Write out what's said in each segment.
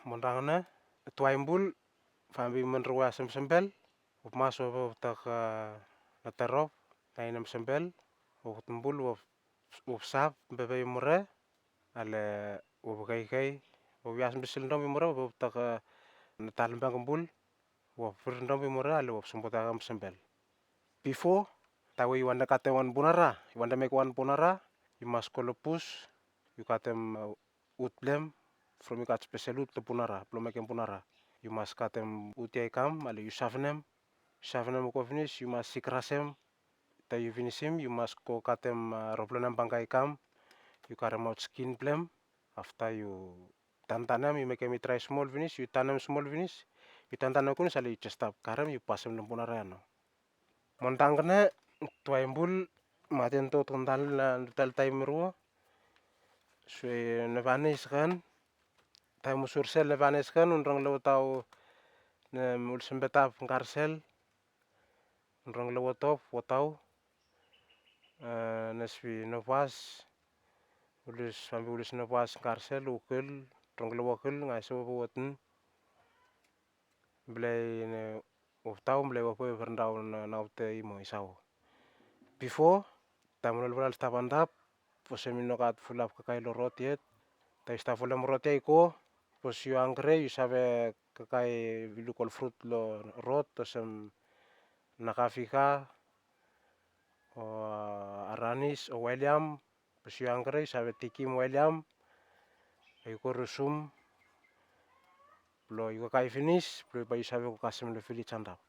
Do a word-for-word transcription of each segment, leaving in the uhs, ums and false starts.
Monrang ne, tuai bul, fambi menrek we a sembesembel, wop mas wop wop tak, a, na terop, na inem sembel, wop bul wop, wop sap, bebe i more, ale wop kaikai, wop i as besil dom i more, wop tak, a, na talembang bul, wop fir dom i more, ale wop sembotak am sembel. Bifo, taem we yu wantem katem wan bunara, yu wantem mekem wan bunara, yu mas go lo bus, yu katem, a, wud blong hem, from yu gat spesel wud lo bunara, blo mekem bunara. Yu mas katem wud ya i kam, ale yu sapenem, yu sapenem go finis, yu mas sikrasem, taem yu finisim, yu mas go katem, a, rop blo nambanga i kam, yu karemaot skin blong hem, afta yu tantanem, yu mekem i drae smol finis, yu tanem smol finis, yu tantanem finis, ale yu jes stap karem, yu pasem lo bunara ya nao. Monrang ne, tuai bul, maten to tondal na, a, tal taem ruo. Sue ne vanes kan, taem usur sel ne vanes kan, unrong le wotau, ne ulsem betap ngkar sel, unrong le wotop, wotau, a, ne sui ne was, ulus, fambi ulus ne was ngkar sel, ukul, unrong le wokul, ngai se wopo wotin. Blai ne wop tau, blai wop we ferendau na, na wop te i mo i sau. Bifo, taem ol olfala oli stap antap, olsem i no gat fulap kakae lo rod yet. Taem yu stap folem rod ya i go, sapos yu hangre, yu save kakae i luk ol frut lo rod, olsem nakafika, o aranis, o wael yam, Sapos yu hangre, yu save tekem wael yam, yu go rusum, blo yu kakae finis, blo bae yu save go kasem lo vilej antap.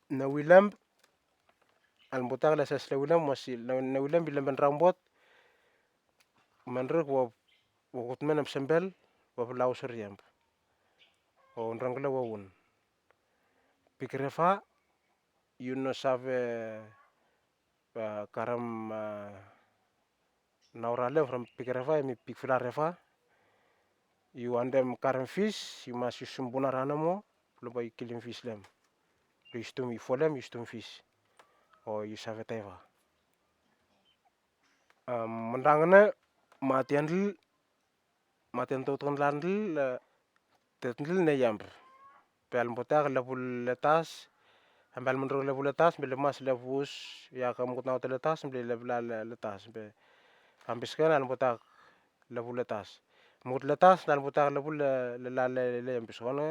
Na wilem, alem botak le ses le wilem, masi, na, na wilem i lemben raon bot, menrek wop, wop gutmen hem sembel, wop laus ori hem. O unrong le woun. Big River, yu no save, a, karem, a, naora lem from Big River, hemi bigfala river. Yu wantem karem fis, yu mas yusum bunara nomo, blo bae yu kilim fis lem. Blo yu stum, yu folem, yu stum fis. O yu save daiva. A, mandrang ne, maten lil, maten toton lan lil, e, tet lil ne yamb. Be alem botak levul letas, ambe alem mondrok levul letas, be lemas levus, ya kam kutnaote letas, be levla le, letas, be ambisken alem botak levul letas. Mut letas, na alem botak levul le, le, la, le, le, ambisken,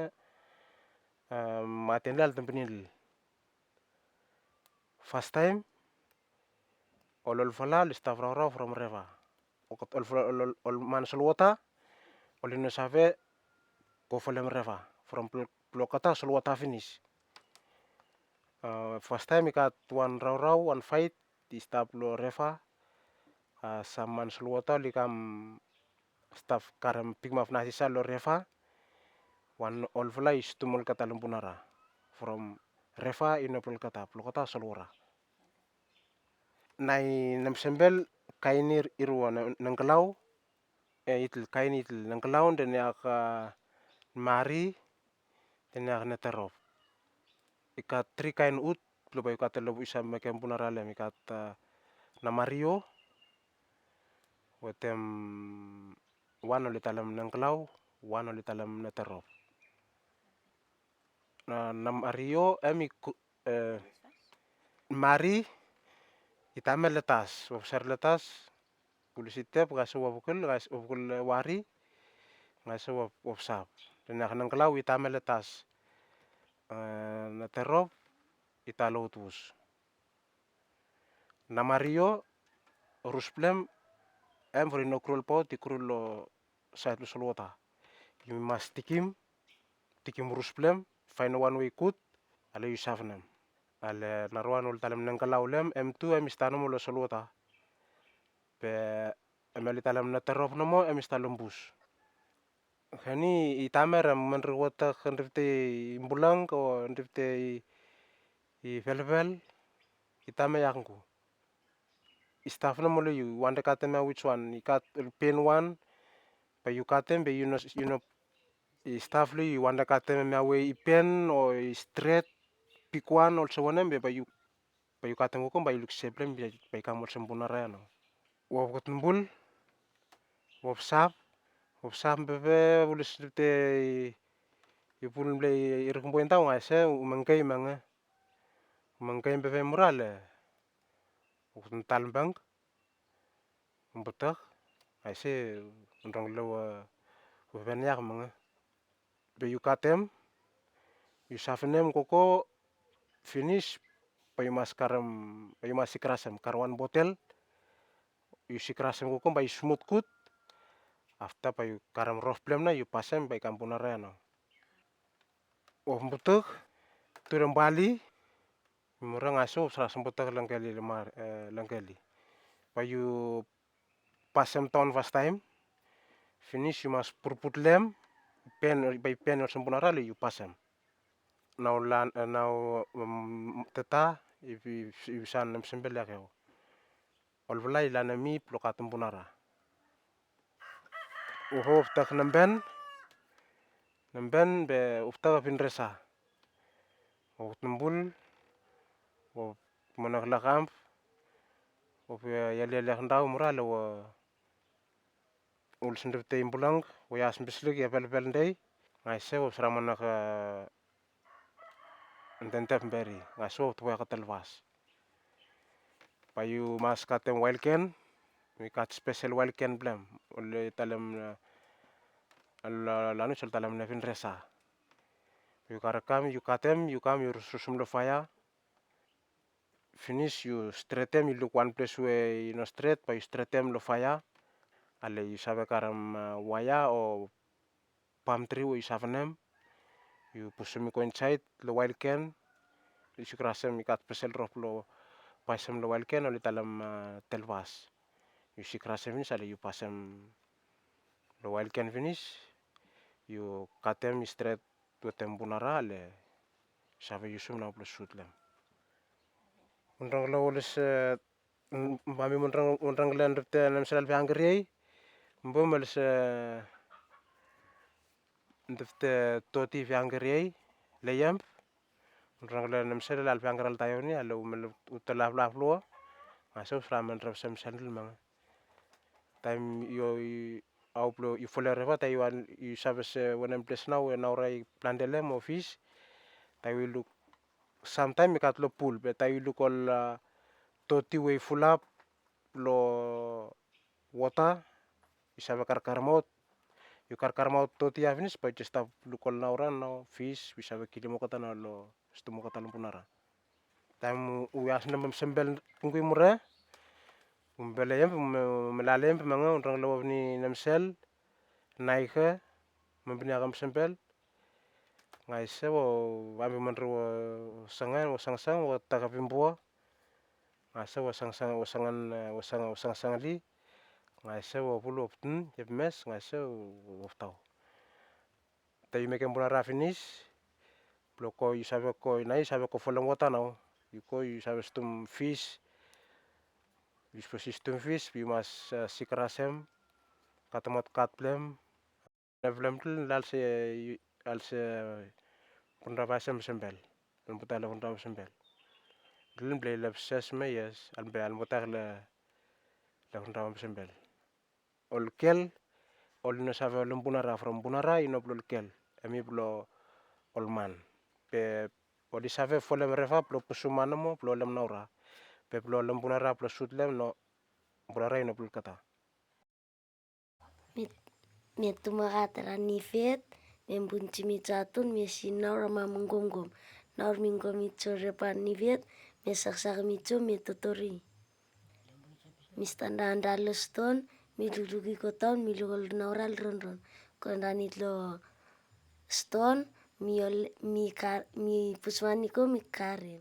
e, maten lil alem tembeni lil. Fastaem, ol olfala oli stap raorao from river. Ol, ol, ol, ol man solwota, oli no save go folem river. From blo, blo olgeta solwota finis. A, fastaem i gat wan raorao, wan faet, i stap lo river. A, sam man solwota oli kam stap karem bigmaf nasisa lo river. Wan olfala i stum olgeta lo bunara. From river i no blo olgeta, blo olgeta solwota. Nai nem sembel kaini iruo, ne, nenglau, e, itil kaini itil nenglau, de ne ak, a, mari, de ne ak neterop. I gat tri kaen wud, blo bae yu gat lo yu save mekem bunara lem, i gat, a, namario, wetem wan oli talem nenglau, wan oli talem neterop. Na, namario, hemi ku, e, mari, i tame letas, wop sar letas, Ulisi tep, ngai se wop kul, ngai se wop kul, e, wari, ngai se wop, wop sap. De ne ak nenglau i tame letas. E, neterop, i talo utwus. Namario, rus blem, hem from i no krul olbaot, i krul lo saed lo solwota. Yumi mas tikim, tikim rus blem, faenem wan we i gud, ale yu sapenem. Ale narawan oli talem nenglau lem, hem tu, hem i stap nomo lo solwota. Be, hem oli talem neterop nomo, hem i stap lo bus. Heni i tame, hem menrek wota, heni rifte i bulong, o heni rifte i, i felfel, i tame yakgu. I stap nomo lo yu, wantem katem ya wiswan, i gat ol pen wan, bae yu katem, be yu no, yu no, i stap lo yu, wantem katem ya we i pen, o i stret, bigwan, olsem wanem, be bae yu, bae yu katem gogo, bae yu luk sep blem, bae, bae i kam olsem bunara ya nao. Wop gutbul, wop sap, Of sam bebe ulis te i pul mle i rikboi dau ngai se umengkei menge. Umengkei bebe murale. Of tal bank. Umbutak. Ngai se unrong lewa. Of beniak menge. Be yu katem, yu savenem koko finis, bae yu mas karem, bae yu mas sikrasem, karem wan botel, yu sikrasem koko bae yu smut gud. Afta bae yu karem rof blong hem nao yu pasem bae i kam bunara ia nao. Of butuk, turem bali, mureng aso of srasem butuk lengkeli, lengkeli. Bae yu pasem daon fastaem. Finis yu mas purput long hem, pen, bae i pen olsem bunara le yu pasem. Nao lan, nao teta, if yu san nem sembel ia keo. Olfala i lanem mi blong katem bunara. Of, of tak nemben, nemben be of tak finresa. Of tembul, of monek lakamp, of ia, ia, ia, ia, dau murale, of Ol sendrepte i bulong we i as beslik i avelvel dei. Ngai se we sera manaka ndendep beri ngai se we tewea ka telvas. Bae yu mas katem waelken. Mi gat spesel waelken blong hem. Oli talem lanus oli talem nefinresa. Yu kare kam yu katem yu kam yu rusrusum long faea. Finis yu stretem yu luk wan ples we i no stret bae yu stretem long faea. Ale yu save karem waea o pamtri we yu savenem. Yu pusum i go insaed long waelken. Yu sikrasem i gat spesel rop blong pasem long waelken oli talem telvas. Yu sikrasem finis ale yu pasem long waelken finis. Yu katem i stret wetem bunara ale yu save yusum nao blong sut long hem. Unrong long olse mami unrong long ndepte nemsel al fiangkeriei. Bum olse ndepte toti fiangkeriei. Leiemp unrong long nemsel al fiangker al taioni ale ume utelaflaf lua. Ngaseu sramen rep semsel nil mange. Taem yu au blong yu folem reva taem yu wan yu save se wanem ples nao we naora i plante long hem o fis. Taem yu luk samtaem i gat long pul be taem yu luk ol toti we i fulap long wota. Yu save karkaremaot yu karkaremaot toti ya finis bae yu jes stap luk ol naora nao fis yu save kilim olgeta nao long stum olgeta long bunara. Taem u yas nem sembel kungkui mure. Umbele yem me lale yem pe mange unrong lewa vini nemsel. Naike membini aka mesembel. Ngai se wo ambi mandri wo sangan wo sangsang wo taka pimbua. Ngai se wo sangsang wo sangan wo sang wo sangsang li. Ngai se wo bulu wo putun yep mes ngai se wo ftau. Taem yu mekem bunara finis blong go yu save go nao yu save go folem wota nao. Yu go yu save stum fis. Yu sapos yu stum fis yu mas sikrasem. Katemaot kat blong hem. Nao blong hem dul nao alse alse bunra vasem sembel. Albuta long bunra vasem sembel. Dul blong i lef ses me yes albe albuta long bunra vasem sembel. Ol gel oli no save olem bunara from bunara i no blong ol gel. Hem i blong ol man. Be oli save folem reva blong pusum man nomo blong olem naora. Be blong olem bunara blong sut long hem no. Bunara i no blong olgeta. Mi tumaka tara nivet. Mi bunjimi jatun mi si naora ma mungomgom. Naor mi ngomi jo repa nivet. Mi saksak mi jo mi totori. Mi standa anda lo ston. Mi lukluki go taon mi luk ol naora lo ronron. Go andanit lo ston. Mi ol mi kar mi pusmani go mi karem.